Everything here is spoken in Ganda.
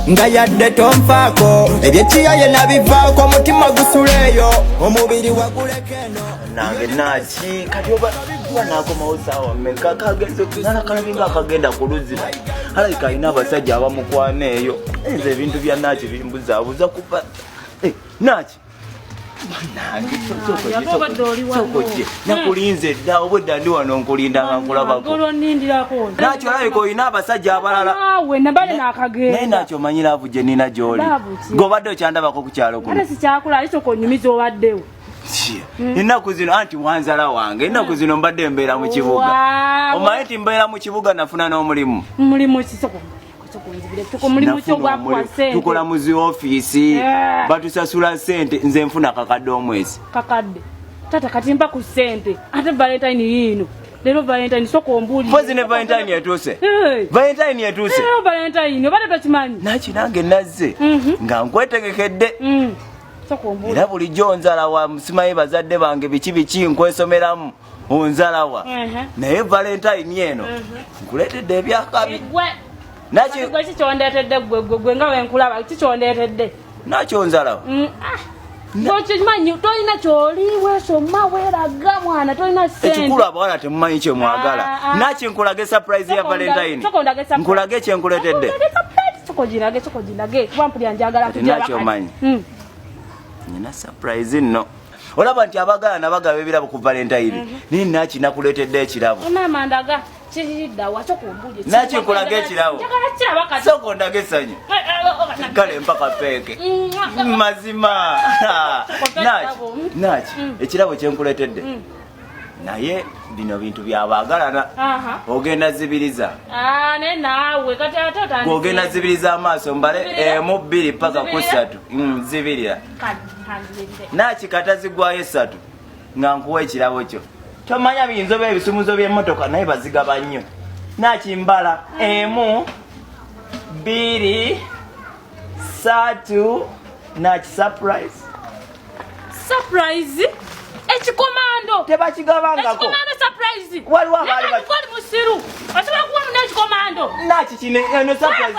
Nga yadde tonfaako, ebyekiyaye nabivaako, omutima gusuleeyo, omubiri waguleka eno. Nange naki kati oba oba nakomawo saawa mmeka? Kagenze nalakalabye nga akagenda ku luzzi, alabika alina abasajja abamukwana eyo. Nze ebintu bya Naki bimbuzaabuza kuva. Eh, Naki nange sokojje, nakulinze dda, obwedda ndi wano nkulinda nga nkulabako. Olwonindirako. Naki olabika olina abasajja abalala. Naawe nabale Naye nakagenda. Naki, omanyi love gye nina gy'oli? Love ki? Gweobadde okyandabako ku kyalo kuno? Ate sikyakula, ali soka onyumiza obaddewo. Ennaku zino anti wanzala wange, ennaku zino mbadde mbeera mu kibuga. Omanyi nti mbeera mu kibuga, nafuna n'omulimu. Mulimu ki? Soka soka onzibire, soka omulimu ki Nafuna ogwakuwa omulimu. sente? Tukola mu zi ofiisi. Batusasula sente, nze nfuna kakadde omwezi. Kakadde? Tata, kati mpa ku sente, ate Valentine yiino leero, Valentine, soka ombuulire. Mpozi ne Valentine etuuse. Hey. Valentine etuuse. Leero Valentine, obadde tokimanyi? Naki nange nazze nga nkwetegekedde. Soka ombuulire. Era bulijjo nzalawa, simanyi bazadde bange biki biki, nkwesomeramu onzalawa. Naye Valentine eno nkuleetedde ebyakabi. Gwe. Naki? Gwe kikyondeetedde, gwe gwe gwe nga wenkulaba, kikyondeetedde? Naki onzalawa. Ah. Okimanyi tolina kyoli, weesoma, weeraga mwana, tolina sente. Ekikulu abawala temumanyi kyemwagala. Ah, ah. Naki, nkulage surprise ya Valentine? Soko ndage surprise. Nkulage kyenkuleetedde? Ndage surprise, soko girage, soko girage, kuba mpulira njagala Kati kugiraba Naki kati. omanyi? Nina surprise nno. Olaba nti abagala nabagaba ebirabo ku Valentine, naye Naki nakuleetedde ekirabo. Maama, ndaga, kiriddawa? Soko ombuulire. Naki, nkulage ekirabo? Njagala kiraba kati. Soko ndaga essanyu. Eh, eh, oh, Kale mpaka peeke. Mazima Naki, Naki, ekirabo kyenkuleetedde, naye bino bintu byabaagalana. Ogenda zibiriza. Ah, naye naawe kati ate otandise. Ogenda zibiriza amaaso, mbale. Zibirira. Emu, bbiri, paka ku Zibirira. ssatu. Zibirira. Kati, kanzibirire. Naki, kata zigwayo esatu nga nkuwa ekirabo kyo. Tomanya biyinza oba ebisumuzo by'emmotoka, naye bazigaba nnyo. Naki, mbala: emu, bbiri, ssatu. Naki, surprise. Surprise, ekikomando. Tebakigabangako. Ekikomando surprise. Waliwo abaali Naye kati oli musiru, osobola kuwa muna ekikomando? Naki, kino eno surprise.